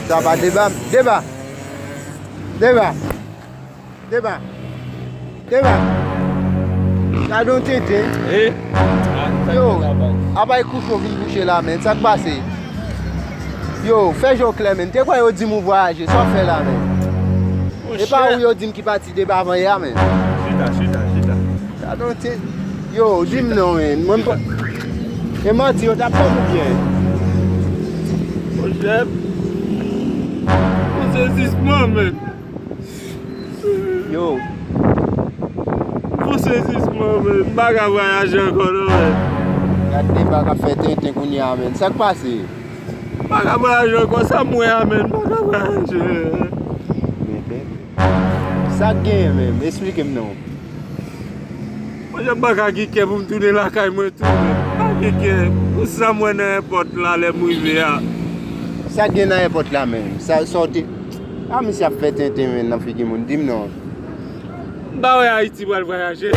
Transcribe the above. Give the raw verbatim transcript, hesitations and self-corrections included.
Sa pa deba, deba, deba, deba, deba. Gade yon tenten. Yo, apa e kouche w vin kouche la, men. Sa k pase? Yo, fè je w klè, men. Te kwè yo di m ou vwayaje. Sa w fè la, men? E pa ou yo di m ki pati depi avan yè a, men. Chita, chita, chita. Gade yon tenten. Yo, di m non, men. Mwen pa. E manti, yo t ap ban m oubyen? Monchè, yon sezisman, men. Yo. Yon sezisman, men. M pa ka vwayaje ankò, non, men. Gade deba k ap fè tenten kounye a, men. Sa k pase? M pa ka vwayaje ankò, sa m wè a, men. M pa ka vwayaje. Sa k genyen menm? Esplike m non. Mwen, jan m pa ka gen kè pou m tounen lakay mwen tou, men. M pa gen kè. Pou sa m wè nan èpòt la, lè m rive a. Sa k gen nan èpòt la menm? Sa, sa w te. A, misye ap fè tenten, men, nan figi moun. Di m non. M pa wè Ayiti pral vwayaje.